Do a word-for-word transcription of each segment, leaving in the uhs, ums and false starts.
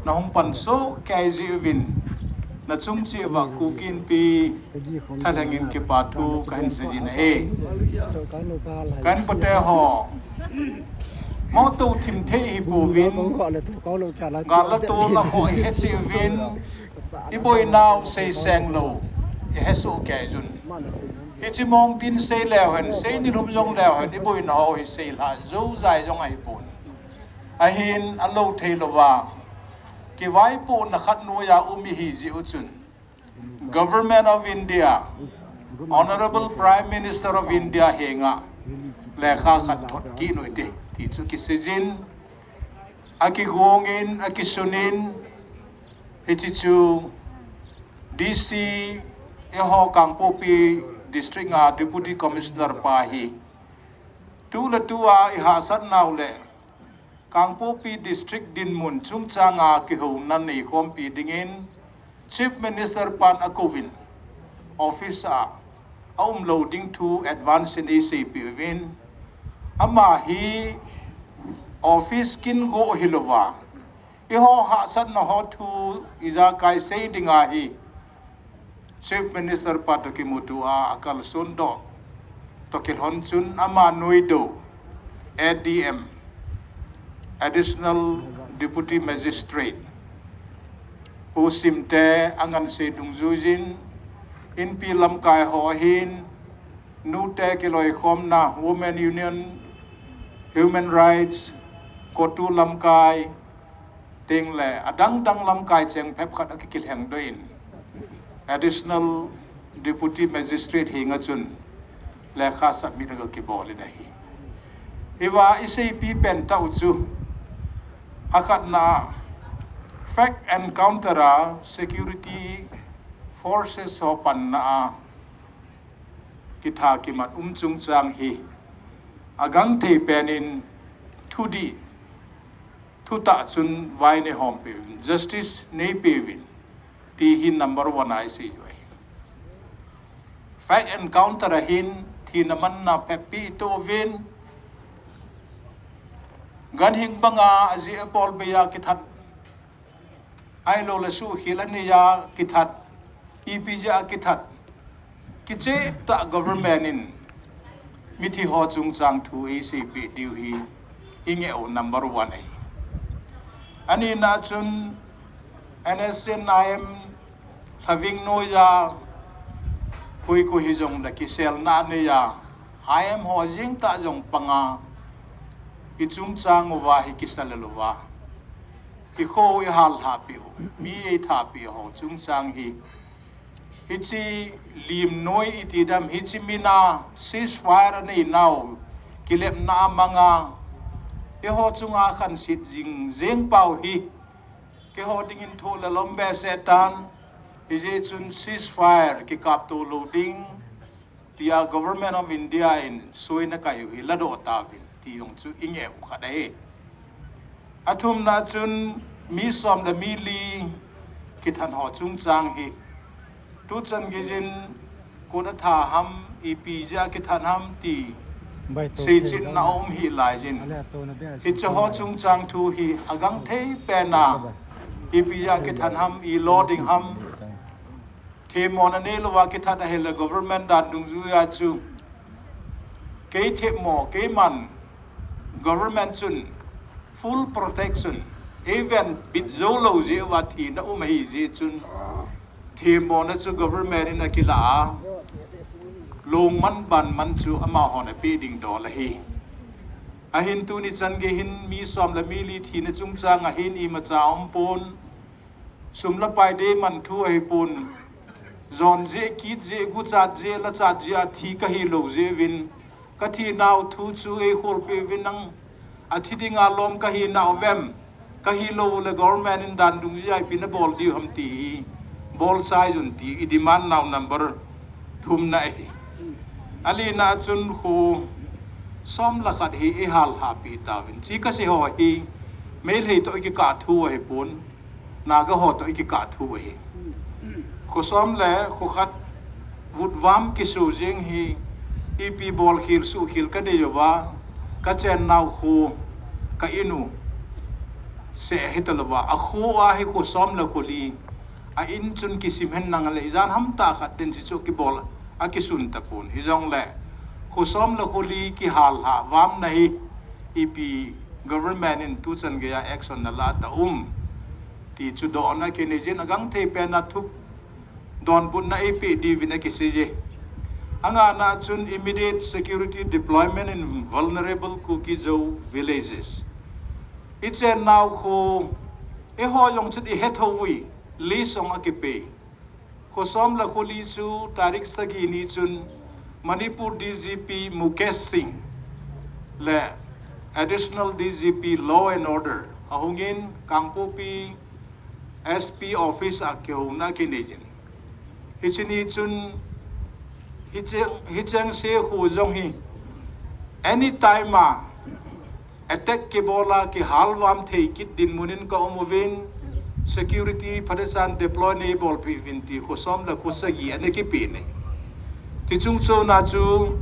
nahung pansoh kei jiuvin, nachung cheh uva Kuki Inpi thalheng in kipa thu kahin seijin ahi. Ka inkote ho, moh tou thim thei ihipouvin, gal le tol a ho ihecheuvin, iboinau seiseng lou ihesoh kei jun. Hiche mong tin sei leu hen, sei nilhum jong leu hen, iboinau hi seilhah joujai jong ahipon. Ahin alou theilouva kivaipohna khat noiya um ihi jeh u chun, Government of India, Honourable Prime Minister of India henga lekha khat thot kit u hite ti chu kiseijin, akigongin, akisunin, hiche chu D C eiho Kangpokpi District a Deputy Commissioner pa hi, tu le tua ihahsatnau le Kangpokpi District dinmun chungchanga kihouna neikhompi dingin Chief Minister pan akouvin, office a aumlou ding thu advance in eiseipeh uvin, ama hi office kin go hilouva, eiho hahsatna ho thu ijakai sei ding ahi. Chief Minister pa toh kimuto a, akalson doh toh kilhon chun ama noidoh, A D M, Additional Deputy Magistrate, Pu Simte angansei dungjuijin, Inpi lamkai ho ahin, nute kiloikhomna, Women Union, Human Rights, COTU lamkai, tengle adangdang lamkai cheng phepkhat akikilhengdoh in, Additional Deputy Magistrate henga chun lekha submit aga kibol in ahi. Hiva iseipi pentah u chu, akhatna, fact encounter a security forces ho panna a kitha kimat um chungchang hi agangthei pen in thudih, thutah chun vai neihompeuvin, justice neipeuvin ti hi number one a isei u ahi. Fact encounter a hin thina manna pheppi itouvin, ganhing banga ajeh apol beiya kithat, ahiloule suhkhel aneiya kithat, ipi jeh a kithat, kichehtah government in mithi ho chungchang thu eiseipeh diu hi ingeh u number one ahi. Anina chun N S C N I M lhaving noiya koi koi hijongle kiselna aneiya, I M ho jengtah jong panga, ichungchang uva hi kisa lel uva, ikho u ihallhahpeh u, mi eithahpeh ho chungchang hi, hiche lim noi iti dam, hiche mina ceasefire aneinau kilepna a manga, eiho chunga khanset jing jeng pau hi keiho dingin thohlel um behseh tan, hijeh chun ceasefire kikapto lou ding tia Government of India in soina kai u hi ladoh tauvin ti jong chu ingeh u khat ahi. Athumna chun mi som le mi li kithat ho chungchang hi, tuchan geijin kot atha ham, ipi jeh a kithat ham ti seichetna aum hih laijin, hiche ho chungchang thu hi agangthei pena, ipi jeh a kithat ham, ilo ding ham, themmona neilouva kithat ahile government dan dungjuiya chu, kei themmo, keiman government chun full protection eiven bit joulou jeh uva thina um ahijeh chun, themmona chu government in akilah a, longman banman chu amahon apeh ding dol ahi. Ahin tuni chan gei hin mi som le mi li thina chungchang ahin imacha aumpon, sum le pai deiman thu ahipon, jon jeh, kit jeh, guchat jeh, lachat jeh a thi kahilou jeh uvin, kathinau thu chu eikholpeh uvin lang, athi dinga lom kahinau vem, kahilou le government in dan dungjuiya ipi nabol diu ham ti hi bolchaijun ti idemand nau number thumna ahi. Alina chun kho som le khat hi ihallhahpeh tauvin, hiche kasei ho hi Meitei toh ikikah thu ahipon, Naga ho toh ikikah thu ahi. Kho som le kho khat vutvam kiso jeng hi, ipi bolkhel suhkhel kanei uva, kachennau kho, ka inu, se hita lova, a khu a hi khu som le khu li, a in chun kisim hen nang le, jan ham ta khat den si chu kibol, a kisun ta pun. Hi jong le, khu som le khu li kihal ha, vam na hi, ipi government in tu chan gei a action na la ta um. Ti chu do na ki ni jin a gang thei pen na thup donbutna eipeh diuvin akiseiye. Angana chun immediate security deployment in vulnerable Kuki-Zo villages. Ichen nau khu, eiho jong chun ihet tho uvin, list jong akipeh. Khu som le khu li chu tarik sagi ni chun Manipur D G P Mukesh Singh le Additional D G P Law and Order ahungin Kangpokpi S P office a kihouna kinei jin. Hiche ni chun, hiche, hicheng se khu jong hi, anytime a attack kibol a kihal vam thei kit dinmun in ka um uvin, security phatechan deploy nei bolpeh uvin ti khu som le khu sagi ana kipeh e. Ti chung chon a chu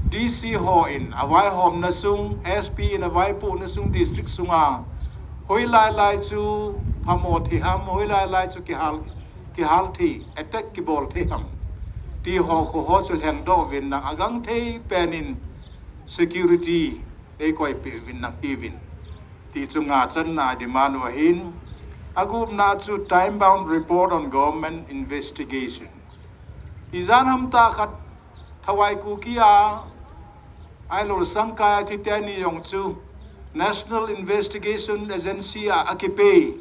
D C ho in avaihomna sung, S P in avaipohna sung district sunga, hoilai lai chu phamo thei ham, hoilai lai chu kihal, kihal thei, attack kibol thei ham, ti ho khu ho chu lhengdoh uvin lang a gang thei pen in security nei koipeh uvin lang hiuvin. Ti chu ngachanna a demand u ahin, agupna chu time bound report on government investigation. Ijan ham ta khat Thawai Kuki a, ailou Sangkai a thi te ni jong chu National Investigation Agency a akipeh,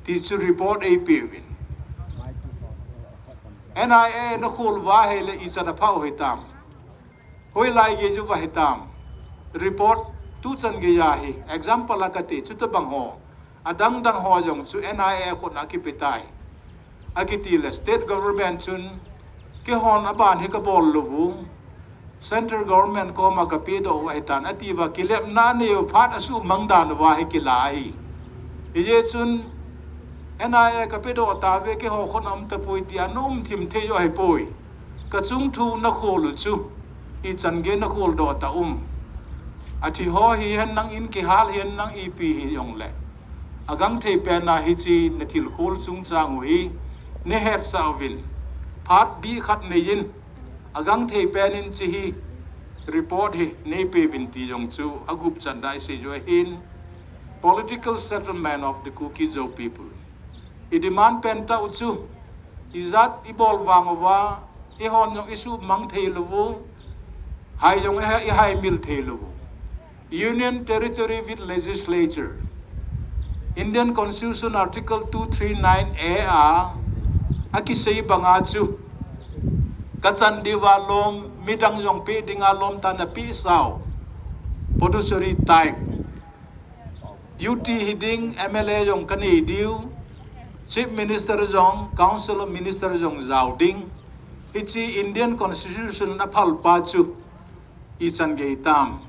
ti chu report eipeh uvin. N I A na khol uva ahile ichan a phah u hitam. Hoilai gei chu uva hitam. Report tu chan gei a hi. Example a kati, chuti bang ho. Adang dang ho jong chu N I A khut a kipe tai. Akiti le state government chun keihon aban hi kabol lou u. Central government koma kapedoh u ahitan ati uva kilepna anei u phat asuhmang dan uva hi kila ahi. Hijeh chun N I A kapedoh tauve keiho khut a um tapoi tia na um thim thei u ahipoi. Kachung thu na khol u chu, ichan gei na kholdoh ta um. Athi ho hihen lang in kihal hihen lang ipi hijong le, agang thei pen a hiche na thil khol chungchang u hi, na hetsah uvin. Phat bih khat nei in, agang thei pen in hiche hi, report hi, nei pe uvin ti jong chu, agup chan a isei u ahin, political settlement of the Kuki-Zo people. I demand pen tah u chu, ijat ibol vang uva, eihon jong isuhmang thei lou u, hai jong i, ihaimil thei lou u. Union Territory with Legislature. Indian Constitution Article two three nine A a, akisei banga chu, kachan diuva lom, midang jong pe dinga lom tah a napeh sau. Puducherry type. U T hiding, M L A jong kanei diu, Chief Minister jong, Council of Minister jong jao ding. Hiche Indian Constitution a phalpa chu, ichan gei tam.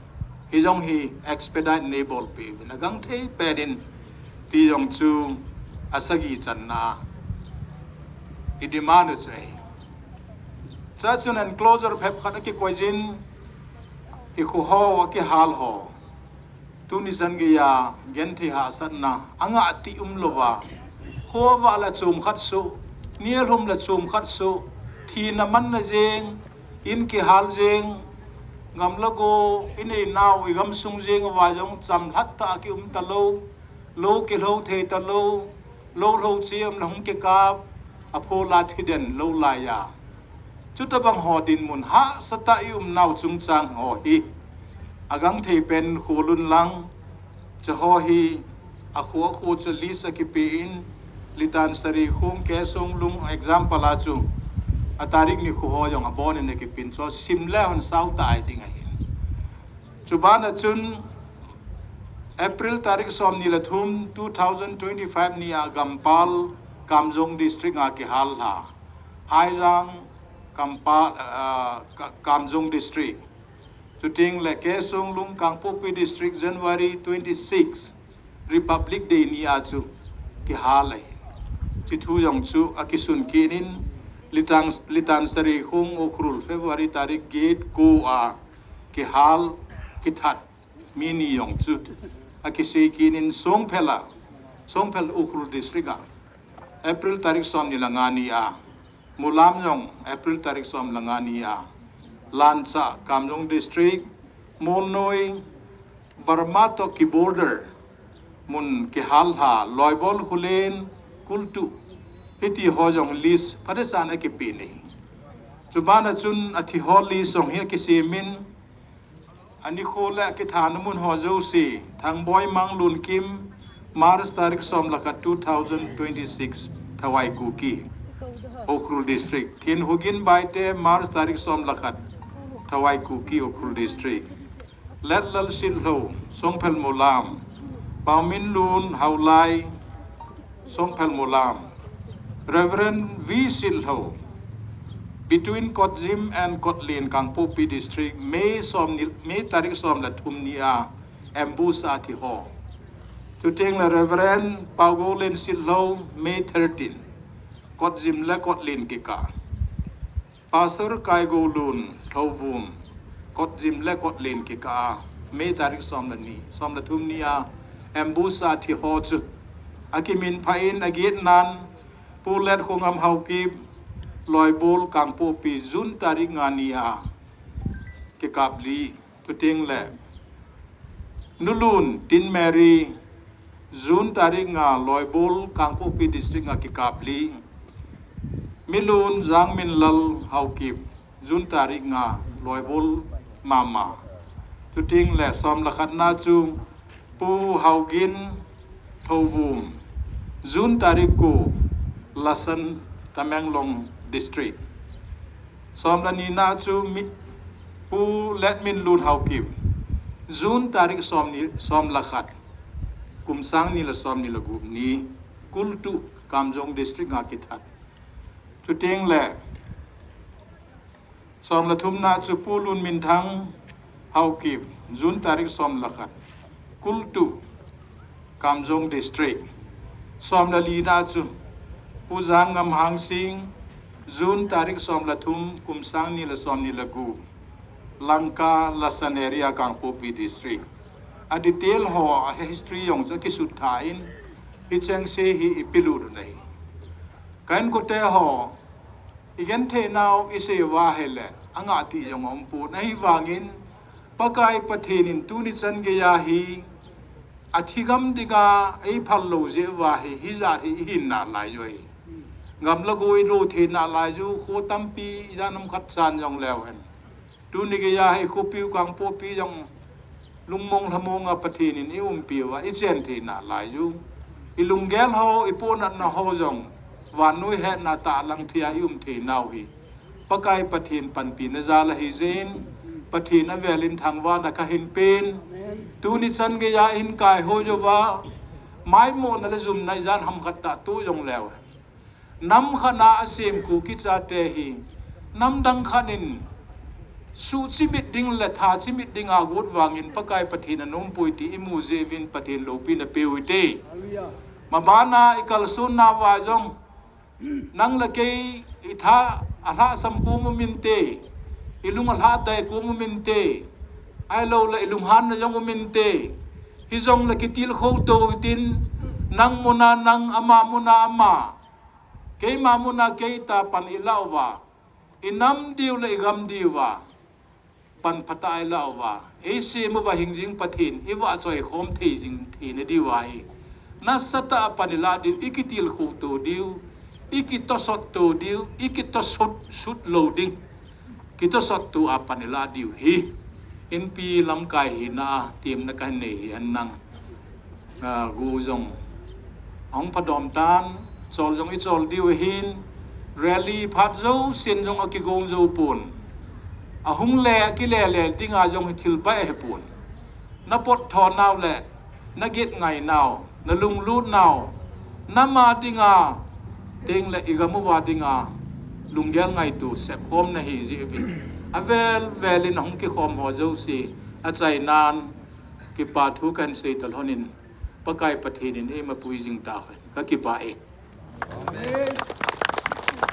Hijong hi expedite nei bolpeh uvin agang thei pen in, ti jong chu asagi channa. I demand u chu ahi. Chuchun enclosure phep khat akikoi jin, i khu ho, akihal ho. Tuni chan gei a, genthei hahsatna, angah ti umlouva. Khovah le chom khat soh, ni alhum le chom khat soh, thina manna jeng, in kihal jeng, gam le go, inei nau, igamsung jeng uva jong chamlhat tah a kium talou, lou kilhou thei talou, lou lhou che um le hung kikap, aphola thiden lou laiya. Chuti bang ho dinmun hahsa tah a i um nau chungchang ho hi, agang thei pen kholun lang, chu ho hi, akhu akhu chu list akipe in, Litan Sari Khong, Kesonglung example a chu, a tarik ni khu ho jong abon in akipen chu sim le hon sao tah a i ding ahin. Chuban a chun April tarik som ni le thum two thousand twenty-five ni a Gampal Kamjong District a kihal lha. Haijang Gampal, ah, Ka-, Kamjong District. Chuteng le Kesonglung Kangpokpi District January twenty-six Republic Day ni a chu kihal ahi. Hiche thu jong chu akisun kit in Litan, Litan Sari Khong Ukhrul February tarik get ko a kihal kithat mi ni jong chu akisei kit in Songphel a Songphel Ukhrul District a April tarik som ni le nga ni a, Mulam jong April tarik som le nga ni a, Lancha Kamjong District, Molnoi, Burma toh ki border mun kihal lha, Loibol, Khullen, Kultu, hiti ho jong list phatecha in akipe in ahi. Chubana chun athi ho list jong hi akisem in, anikho le akithana mun ho jouse, Thangboi Manglun Kim, March tarik som le khat two thousand twenty-six, Thawai Kuki, Ukhrul District. Khenhugin Baite, March tarik som le khat, Thawai Kuki, Ukhrul District. Letlal Sitlhou, Songphel Mulam, Pauminlun Haolai, Songphel Mulam, Reverend V Sitlhou, between Kotjim and Kotlen, Kangpokpi District, May som ni, May tarik som le thum ni a ambush a thi ho. Chuteng le Reverend Paugoulen Sitlhou, May thirteen, Kotjim le Kotlen kikah. Pastor Kaigolun Lhouvum, Kotjim le Kotlen kikah a, May tarik som le ni, som le thum ni a ambush a thi ho chu akiminphah in, agetnan Pu Letkhongam Haokip, Loibol, Kangpokpi, June tarik nga ni a kikap li. Chuteng le Nulun Tin Mary, June tarik nga, Loibol, Kangpokpi District a kikap li. Milun Jangminlal Haokip, June tarik nga, Loibol mama. Chuteng le som le khat na chu Pu Haogin Thouvum, June tarik ko, Lasan, Tamenglong District. Som le ni na chu mi, Pu Letminlun Haokip, June tarik som ni, som le khat, kum sang ni le som ni le gup ni, Kultu, Kamjong District a kithat. Chuteng le som le thum na chu Pu Lunminthang Haokip, June tarik som le khat, Kultu, Kamjong District. Som le li na chu Pu Jangngam Hangsing, June tarik som le thum, kum sang ni le som ni le gup, Langka, Lasan area, Kangpokpi District. A detail ho, a history jong chu akisut tha in, hicheng se hi ipi lut u ahi. Ka inkote ho, igenthei nau isei uva ahile, angah ti jong aumpon, ahivangin Pakai Pathen in tuni chan geiya hi athi gam dinga eiphal lou jeh uva hi, hijat hi ihin nalai u ahi. Gam le go ilou thei nalai u, kho tampi ijat ham khat chan jong leu hen. Tuni geiya hi khopi u Kangpokpi jong lungmong lhamong a Pathen in eiumpi uva, ichen thei nalai u. Ilunggel ho, ipohnatna ho jong vannoi hetna tah lang thia ium thei nau hi Pakai Pathen panpina jal ahi jeh in, Pathen avel in thangvahna kahin pen. Tuni chan geiya ihin kai hoi uva, maimohna le jumna ijat ham khat tah tu jong leu hen, nam khat na asem Kuki chate hi, nam dang khat in suh chimit ding le tha chimit ding a got vangin Pakai Pathen anom poi ti imu jeh uvin Pathen loupina peu hite. Mabana ikalson nauva jong, nang le kei itha alhahsam kom um inte, ilung alhadai kom um inte, ahilou le ilunghanna jong um inte. Hijongle kitilkhou tou hitin, nang muna nang, ama muna ama, keima muna kei tia pan ilah uva, inam diu le igam diuva pan phatah a ilah uva, eisem uva hing jing Pathen ivahchoi khom thei jing theina diuva hi, nasatah a pan ilah diu, ikitilkhou tou diu, ikitosot tou diu, ikitosot sut lou ding, kitosot tou a pan ilah diu hi. Inpi lamkai hina a temna kahin nei hi hen lang. Ah, go jong ahung phadom tan, chol jong ichol diu ahin, rally phat jousen jong akigong jou pon. Ahung le akile le dinga jong hi thil bai ahipon. Napot tho nau le naget ngai nau, nalunglut nau, nam a dinga, teng le igam uva dinga lunggel ngaito sep khomna ahi jeh uvin, avel vel in ahung kikhom ho jouse achainan, kipa thu kahin sei talhon in, Pakai Pathen in eimapui jing tahen. Kakipah e. Amen.